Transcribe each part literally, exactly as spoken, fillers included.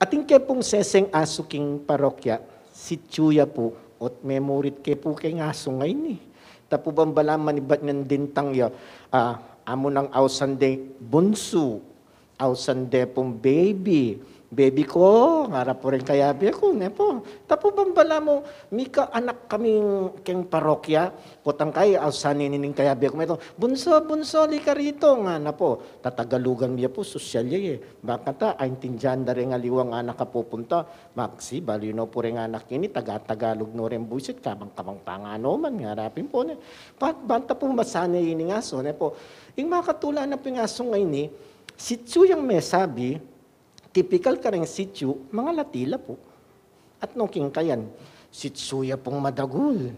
Atin ke pung seseng asu king parokya, sityu ya pu, ot memurit ke pu keng asu ngeni. Tapu bang balamu manibat neng dintang ya, ah, amu nang ausan de bunsu, ausan de pung baby, baby ko, ngara pu reng kayabe ku, ne pu. Tapu bang balamu, mika anak kami keng parokya, potang kai, ausan ne ning kayabe ku, metung, "Bunso, bunso, lika rito," ngana pu. Tatagalugan mi ya pu, sosyal ya e. Bang kata, aintindian da reng aliwang anak a pupunta, maksi, balu no pu reng anak ini, taga-Tagalog no reng buisit, kabang-kabang pa nga no man, ngara pin pu ne. Pat, banta pu masanay ining asu, ne pu. Ing makatula na pu ing asu ngeni, sityu yang mesabi, tipikal kareng sityu, mangalati la pu. At no king kayan, sityu ya pung madagul.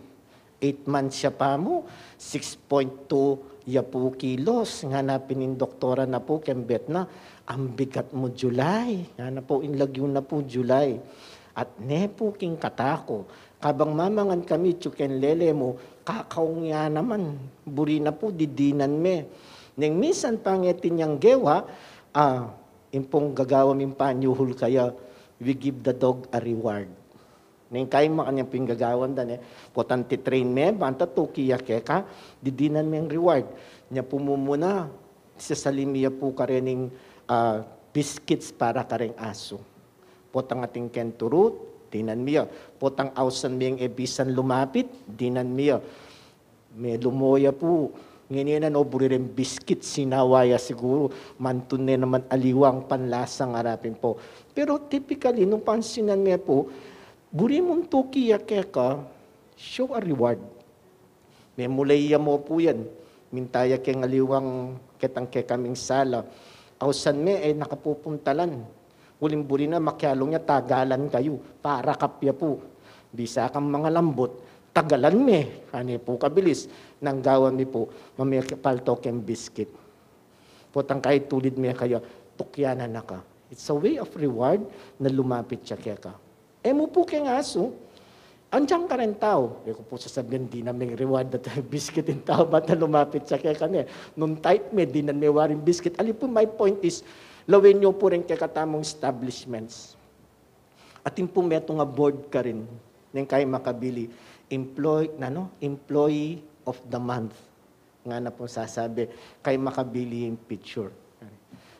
Eight months ya pa mu, six point two ya pu kilos. Ngana pin ning doktora na pu keng bet na, "Ang bigat mo, July." Ngana pu, ing lagyu na pu, July. At ne pu king kataku, kabang mamangan kami, tyu keng lele mu, kakaung ya naman. Buri na pu, didinan me. Neng minsan pangetin yang gewa, ah, ing pung gagawan ming panyuhul kaya, "We give the dog a reward." Neng kai makanyan pu ing gagawan da ne, potang titrain me, banta tuki ya keka, didinan meng reward. Nya pu mumuna, sasali mi ya pu karening, ah, biscuits para kareng asu. Potang atin keng turut, dinan mi ya. Potang ausan meng e bisan lumapit, dinan mi ya. Melumo ya pu. Ngeni na no buri reng biscuit, sinawa ya siguru, mantun ne naman aliwang panlasa, ngara pin pu. Pero typically, nung pansinan me pu, buri mung tuki ya keka, show a reward. Memulai ya mu pu yan. Minta ya keng aliwang ketang kekaming sala. Ausan me e nakapupuntalan. Uling buri na makialung ya, tagalan kayu, parakap ya pu. Bisa kang mangalambut, tagalan me, ane pu kabilis. Nang gawan mi pu, mamekepalto keng biscuit. Potang kai tulid me kaya, tukyanan na ka. It's a way of reward na lumapit ya keka. E mu pu keng asu, andiyan kareng tau. E ku pu sasabian, dinan meng reward at biscuit ing tau, banta lumapit ya keka ne. Nung type me, dinan me waring biscuit. Ali pu, my point is, lawen yu pu reng kekatamung establishments. Atin pu metung a board karin, neng kai makabili, employ-, nanu, employee of the month. Ngana pung sasabi, kai makabili ing picture.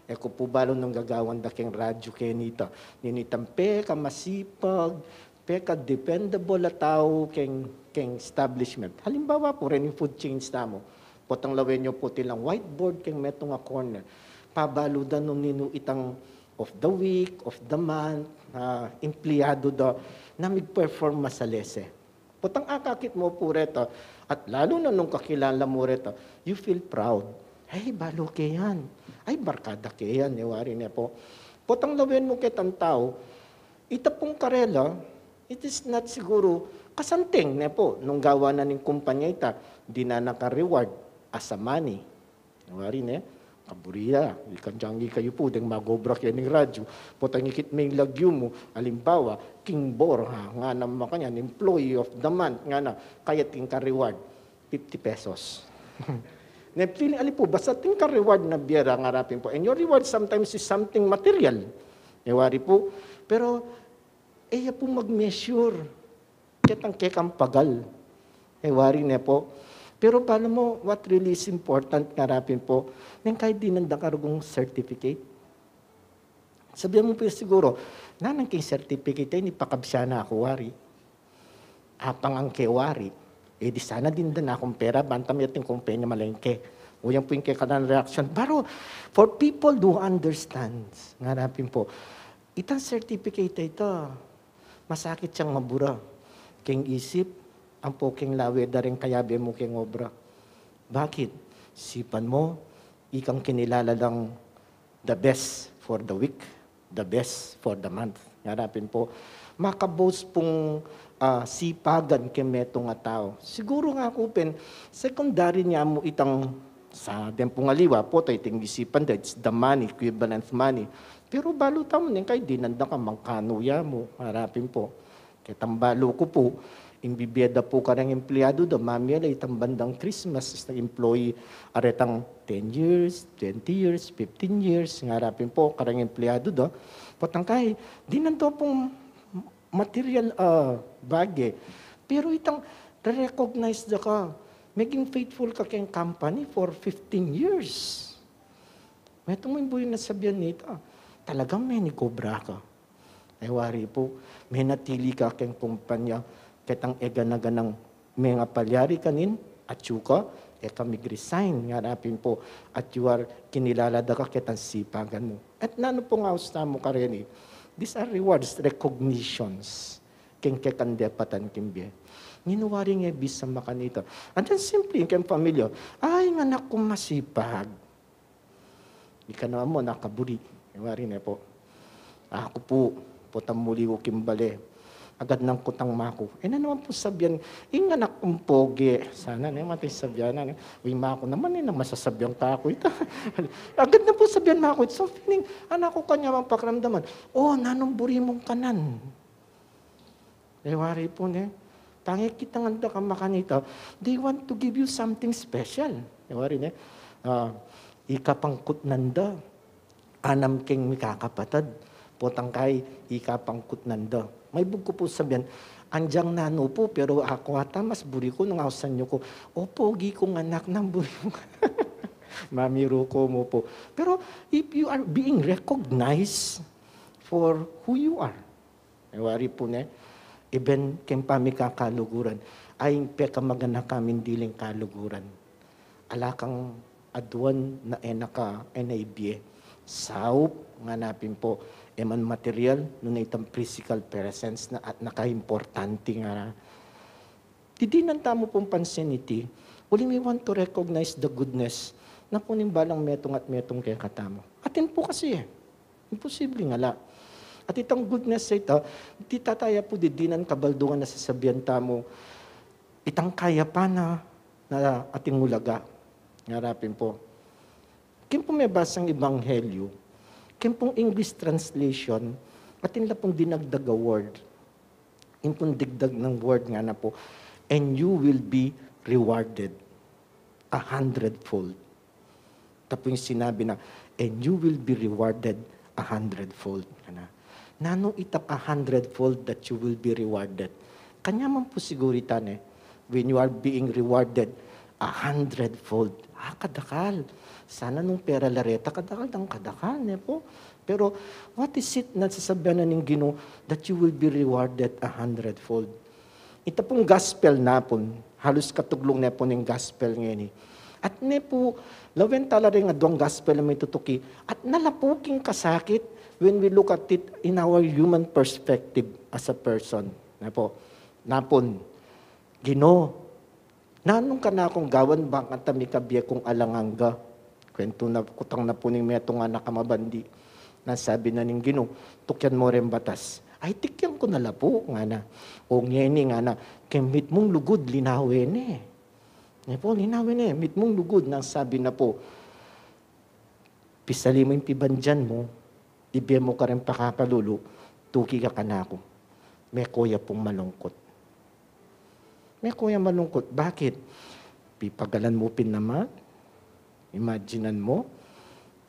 E ku pu balu nung gagawan da keng radyu kenita, ninitang pekamasipag, peka-dependable a tau keng, keng establishment. Halimbawa pu, reng food chains tamu. Potang lawen yu pu itilang whiteboard keng metung a corner. Pabalu da nung ninu itang of the week, of the month, ah, empleyadu da na mig-perform masalese. Potang akakit mu pu reta, at lalu na nung kakilala mu reta, you feel proud. Ay, balu ke yan. Ay, barkada ke yan, ne wari ne pu. Potang lawen mu ketang tau, ita pung karela, it is not siguru kasanting, ne pu, nung gawan na ning kumpanya ita, dinan na ka reward as a money. Wari ne, kaburi ya, ikan dyang ikayu pu, deng mag-obra keni king radyu, potang ikit me ing lagyu mu, alimbawa, king bor, ha, ngana makanyan, employee of the month, ngana, kaya atin ka reward, fifty pesos. Ne, feeling ali pu, basta atin ka reward na bie ra, ngara pin pu. And your reward sometimes is something material. Ne wari pu, pero e ya pu mag-measure ketang kekang pagal. E wari ne pu. Pero balu mu, what really is important, ngara pin pu, neng kai dinan da ka rugung certificate. Sabian mu pu siguru, "Nanang king certificate ini, pakabsian na ku wari. Apang angke wari, e di sana dinan da kung pera, banta mi atin kung pera malengke." O yan pu ing kekanan reaction. Baru, for people who understands, ngara pin pu, itang certificate a ita, masakit yang mabura keng isip ampo keng lawe da reng kayabe mu keng obra. Bakit? Isipan mu, ikang kinilala lang the best for the week, the best for the month. Ngara pin pu, makabos pung, ah, sipagan keng metung a tau. Siguru nga ku pin, secondary ne mu itang sa deng pung aliwa pu, ta iting isipan da, it's the money, equivalent money. Pero balu tamu, neng kai dinan da ka, mangkanu ya mu, ngara pin pu. Ketang balu ku pu, Ing bibie da pu kareng empleyadu da, mamie la itang bandang Christmas, ista employee, aretang ten years, twenty years, fifteen years, ngara pin pu kareng empleyadu da. Potang kai, dinan da pung material, ah, bage. Pero itang re-recognize da ka, meging faithful ka keng company for fifteen years. Metung mu ing buri na sabian nita, talagang menikobra ka. E wari pu, menatili ka keng kumpanya, ketang e gana-ganang mengapalyari kanin, atyu ka, e ka mig-resign, ngara pin pu, at you are kinilala da ka ketang sipagan mu. At nanu pung aus tamu kareni? These are rewards, recognitions. Keng kekang depatan king bie. Ngeni wari nge bisa makanita. And then simply, keng pamilya, ay, ing anak kung masipag. Ika naman mu, nakaburi. E wari ne pu. Aku pu, potang muli ku king bale, agad nang kutang maku. E na naman pu sabian, ing anak kung pogi. Sana ne, mati sabian na, ne. Uy, maku naman, e na masasabian kaku ita. Agad na pu sabian maku ita. So, feeling, anak ku, kanya mang pakiramdaman. O, nanung buri mung kanan? E wari pu ne. Tange kita ngan da ka makanita, they want to give you something special. E wari ne. Ah, ikapangkutnan da. Anam keng mikakapatad. Potang kai, ikapangkutnan da. Maibug ku pu sabian, anjang nanu pu, pero aku ata mas buri ku nung ausan yu ku, o, pogi kung anak, nanu buri mu. Mamiru ku mu pu. Pero if you are being recognized for who you are, e wari pu ne, iben keng pamikakaluguran, ay, ing pekamaganaka ing diling kaluguran. Ala kang aduan na e na ka, e na ibie. Saup, ngana pin pu, e man material, nune itang physical presence na at nakaimportante ngana. Didinan tamu pung pansin iti, uli, we want to recognize the goodness na pu ning balang metung at metung kekatamu. Atin pu kasi e. Imposible nga ala. At itang goodness a ita, iti taya pu didinan kabaldungan na sasabian tamu, itang kayapan na, na ating ulaga. Ngara pin pu. King pung mebasang ebanghelyu, king pung English translation, atin la pung dinagdag a word. Ing pung digdag nang word ngana pu, and you will be rewarded a hundredfold. Tapos ing sinabi na, and you will be rewarded a hundredfold. Ngana. Nanu itang a hundredfold that you will be rewarded? Kanya man pu siguru ita ne, when you are being rewarded a hundredfold. Ah, kadakal. Sana nung pera la reta, kadakal dang kadakal, ne pu? Pero what is it na sasabian na ning Ginu that you will be rewarded a hundredfold? Ita pung gospel na pun, halus katuglung ne pu ning gospel ngeni. At ne pu, lawen tala ring aduang gospel a mitutuki, at nalapu king kasakit, when we look at it in our human perspective as a person. Ne pu, na pun, Ginu, nanung kanakung gawan bang kata mikabie kung alang angga? Kwentu na, kutang na pu ning metung anak a mabandi. Nang sabi na ning Ginu, tukian mu reng batas. Ay, tikian ku na la pu, ngana. O ngeni, ngana, keng mitmung lugud, linawe ne. Ne pu, linawe ne, mitmung lugud, nang sabi na pu, pisali mu ing pibandian mu, ibie mu kareng pakakalulu, tuki ka kanaku. Meko ya pung malungkut. Meko ya malungkut. Bakit? Pipagalan mu pin naman. Imaginan mu,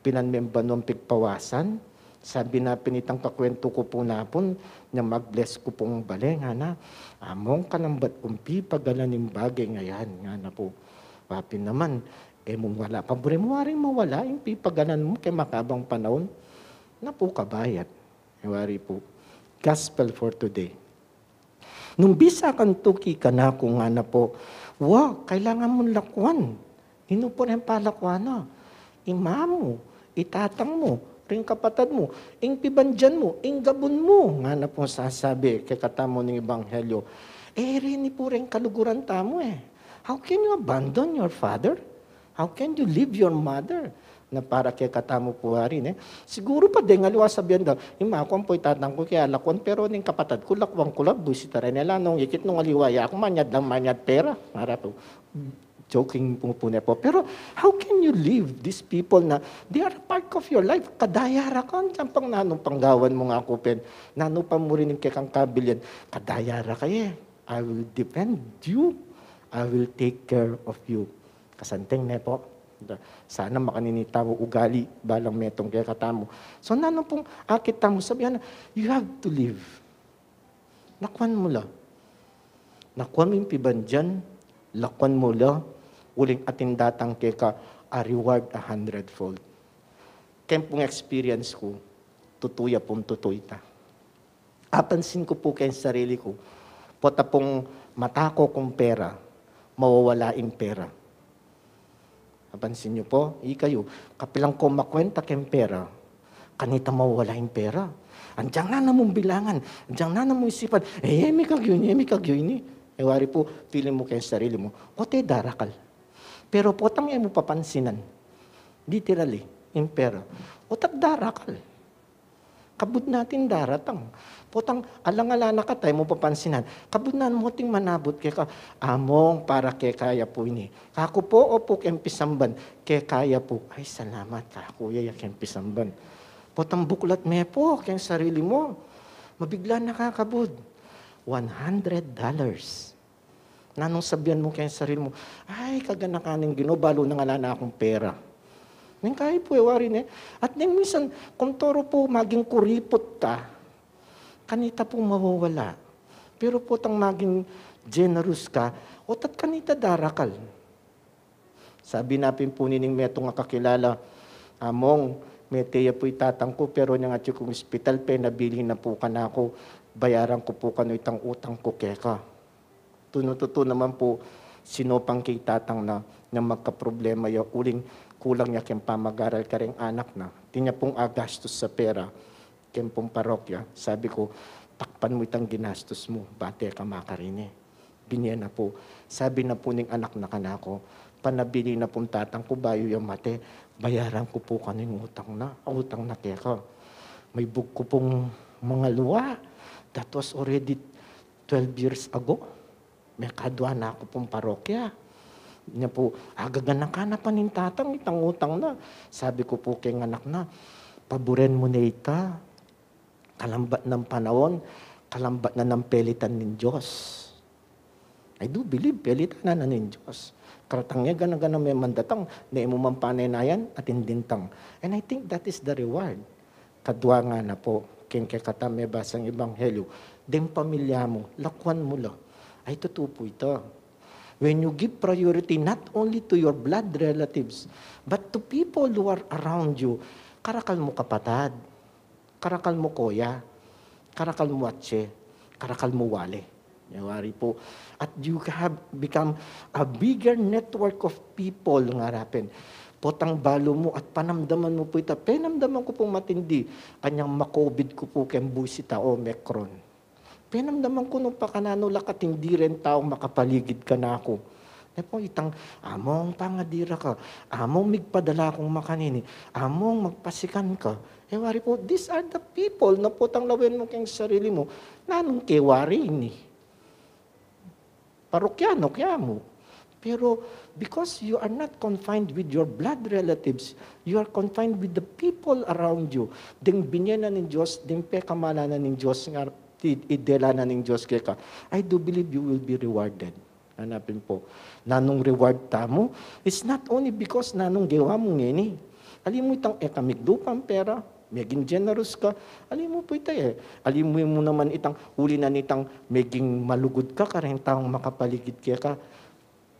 pinan me ing banuang pigpawasan. Sabi na pin itang kakwentu ku pu na pun, nya mag-bless ku pung bale, ngana, among kalambat kung pipagalan ing bage a yan, ngana pu. Wa pin naman, e mung wala pa buri mu waring mawala ing pipagalan mu keng makabang panaun. Na pu kabayat. E wari pu. Gospel for today. Nung bisa kang tuki kanaku, ngana pu, wa, kailangan mung lakuan. Inu pu reng palakuan na? Ing ama mu, ing tatang mu, ring kapatad mu, ing pibandian mu, ing gabun mu, ngana pung sasabi kekatamu ning ebanghelyu. E, reni pu reng kaluguran tamu e. How can you abandon your father? How can you leave your mother? Na para kekatamu pu wari, ne? Siguru pa deng aliwa sabian da, ing ama ku ampo ing tatang ku ke alakuan, pero ning kapatad ku, lakuan ku la, buisit a reni la, nung ikit nung aliwa ya ku, manyad lang manyad pera. Ngara pu, joking pu, pu ne pu. Pero how can you leave these people na they are a part of your life? Kadaya ra ka, antian pang nanu pang gawan mu, ngaku pin, nanu pa mu rin ing kekang kabilian, kadaya ra ka e. I will defend you. I will take care of you. Kasanting ne po. Sana makanini tamu ugali, balang metung kekatamu. So, nanu pung akit tamu, sabi na, you have to live. Lakuan mu la. Lakuan mu ing pibandian, lakuan mu la, uling atin datang keka a reward a hundredfold. Keng pung experience ku, tutu ya pung tutu ita. Apansin ku pu keng sarili ku, pota pung matako kung pera, mawawala ing pera. Apansin yu po, ikayu, kapilan ko makwenta keng pera, kanita mawawala ing pera. Andiang na namung bilangan, andiang na namung isipan, e, e mi kagyu ini, e mi kagyu ini. E wari pu, feeling mu keng sarili mu, ote darakal. Pero potang e mu papansinan, literally, ing pera, otak darakal. Kabud na atin daratang. Potang alang-ala na ka, e mu papansinan. Kabud na mu ating manabut keka, Among, para keka ya pu ini. Kaku po, opu, keng pisamban. Keka ya pu. Ay, salamat, kaku ya, ya keng pisamban. Potang buklat me po keng sarili mu. Mabigla na ka, kabud. One hundred dollars. Nanung sabian mu keng sarili mu, ay, kaganakan ning Ginu, balu nang ala na kung pera. Neng kayi pu, e wari ne. At neng minsan, kung toro pu maging kuriput ka, kanita pu mawawala. Pero potang maging generous ka, otat kanita darakal. Sabi na pin pu nining metung a kakilala, Among, mete ya pu i tatang ku, pero inyang atyu kung ospital, penabili na pu kanaku, bayaran ku pu kanu itang utang ku keka. Tutu-tutu naman pu, sinopang ke i tatang na, na magkaproblema ya, uling kulang ya keng pamag-aral kareng anak na. Atin ya pung agastus a pera keng pung parokya. Sabi ku, takpan mu itang ginastus mu, bate ka makarini. Binie na pu. Sabi na pu ning anak na kanaku, panabili na pung tatang ku bayu ya mate, bayaran ku pu kanu ing utang na, utang na keka. Maibug ku pung mangalwa. That was already twelve years ago. Mekadwa na ku pung parokya. Nya pu, agaganakan na pa ning tatang itang utang na. Sabi ku pu keng anak na, paburen mu ne ita. Kalambat nang panaun, kalambat na nang pelitan ning Dios. I do believe, pelitan na na ning Dios. Karatang ya gana-gana me mandatang, ne mu man panaynayan, atin dintang. And I think that is the reward. Kadwa ngana pu, keng kekatang mebasang ebanghelyu, deng pamilya mu, lakuan mu la. Ay, tutu pu ita. When you give priority not only to your blood relatives, but to people who are around you, karakal mu kapatad, karakal mu koya, karakal mu atse, karakal mu wale. E wari pu, at you have become a bigger network of people, ngara pin. Potang balu mu at panamdaman mu pu ita, penamdaman ku pung matindi, anyang ma-COVID ku pu keng buis ita, Omicron. Penamdaman ku nung pakananu la katindi reng taung makapaligid kanaku. Ne pu itang, Among, pangadi ra ka, Among, migpadala kung makanini, Among, magpasikan ka. E wari pu, these are the people na potang lawen mu keng sarili mu, nanung ke wari ini? Parokyano kaya mu. Pero because you are not confined with your blood relatives, you are confined with the people around you. Deng binie na ning Dios, deng pekamalan na ning Dios, nga i-, idela na ning Dios keka, I do believe you will be rewarded. Ngana pin pu, nanung reward tamu, it's not only because nanung gewa mu ngeni. Ali mu itang e ka miglupang pera, meging generous ka. Ali mu pu ita e. Ali mu, mu naman itang uli na nitang meging malugud ka kareng taung makapaligid keka.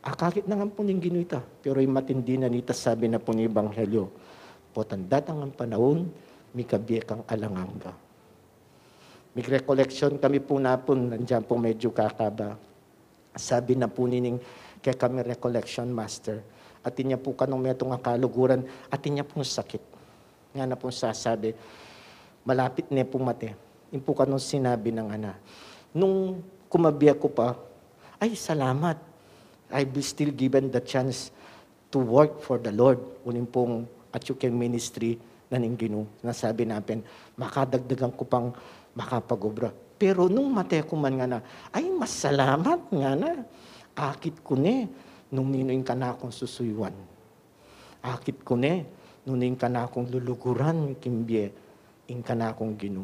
Akakit na ngan pu ning Ginu ita. Pero ing matindi na nita, sabi na pu ning ebanghelyu, potang datang ang panaun, mikabie kang alang angga. Mig-recollection kami pu napun, andiyan pu medyo kakaba. Sabi na pu nining kekami recollection master, atin ya pu kanung metung a kaluguran, atin ya pung sakit. Ngana pung sasabi, malapit ne pung mate. Ing pu kanung sinabi na ngana, nung kumabie ku pa, ay, salamat. I will still given the chance to work for the Lord. Uling pung atyu keng ministry na ning Ginu, na sabi na pin, makadagdagan ku pang makapag-obra. Pero nung mate ku man ngana, ay, masalamat ngana. Akit ku ne nung ninu ing kanakung susuyuan. Akit ku ne nung ninu ing kanakung luluguran king bie, ing kanakung Ginu.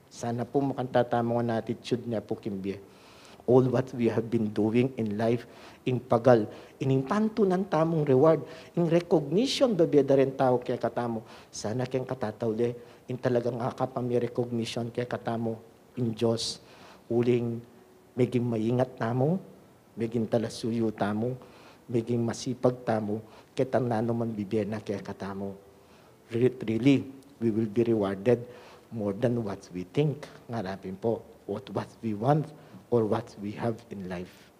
Sana pu makanta tamu ngan attitude ne pu king bie. all what we have been doing in life, ing pagal, ining pantunan tamung reward, ing recognition, bibie da ring tau kekatamu. Sana keng katatauli, ing talagang akapamie recognition kekatamu ing Dios, uling meging maingat tamu, meging talasuyu tamu, meging masipag tamu, ketang nanu man bibie na kekatamu. Re-, really, we will be rewarded more than what we think. Nga rapin po, what, what we want or what we have in life.